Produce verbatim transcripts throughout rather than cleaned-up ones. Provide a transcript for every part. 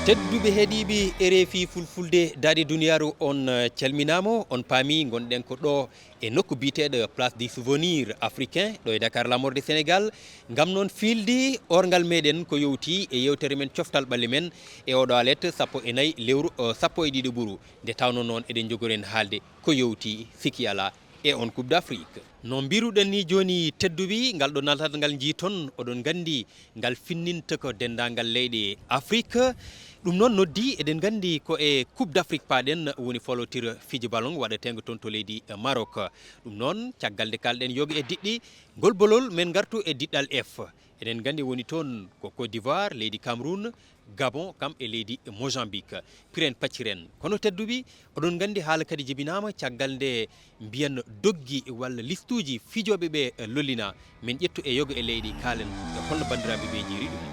Tedduɓe heɗiiɓe R F I Fulfulde, daade duniyaaru on, eh, calminaama. On paami ngonɗen ko ɗo e nokku biyeteeɗo Place du Souvenir Africain, ɗo e Dakar, Lamorde Sénégal, ngam noon fiilde orngal meɗen ko yowti e yewtere men Coftal Ɓalli Men e oɗo alet sappo e nayi lewru, eh, sappo e ɗiɗo ɓuru. Nde tawnoo noon eɗen njogori en haalde ko yowti siki alaa e on Coupe d'Afrique. No mbiruɗen ni jooni tedduɓe, ngal ɗo naltal ngal njiiton, oɗon nganndi ngal finninta ko denndaangal leyɗe Afrique. Ɗum noon noddi, eɗen nganndi ko e Coupe d'Afrique paaɗen woni folotir fijo ballon waɗeteengo toon to leydi Maroc. Ɗum noon, caggal nde kaalɗen yoga e diɗɗi, ngol bolol men ngartu e diɗɗal F. Eɗen nganndi woni toon ko Côte d'Ivoire, leydi Cameroun, Gabon, kam e leydi Mozambique. Piren pacciren. Kono tedduɓe, oɗon nganndi haala kadi jibinaama caggal nde mbiyan doggi walla listuuji fijooɓe ɓe lollina. Min ƴettu e yoga e leydi, kaalen e holno banndiraaɓe ɓe njiyri ɗum.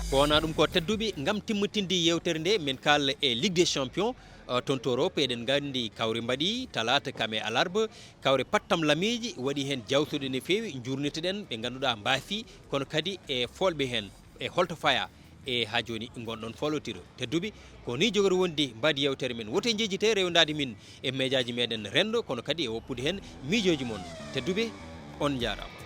Ko wonaa ɗum ko tedduɓe, ngam timmitinde yewtere nde, min kaala e Ligue des Champions, eh, toon to Europe, eɗen nganndi kawri mbaɗi talaata kam e alarba, kawri pattam lamiiji waɗi heen jawtuɗe no feewi, njurnitoɗen ɓe ngannduɗaa mbaasi, kono kadi e foolɓe heen, e holto faya, e haa jooni ngonɗon foolotiro. Tedduɓe, ko ni jogori wonde mbaadi yewtere men. Woto en njejjite rewndaade min e mejaaji meɗen renndo, kono kadi e woppude heen miijooji mon. Tedduɓe, on njaaraama.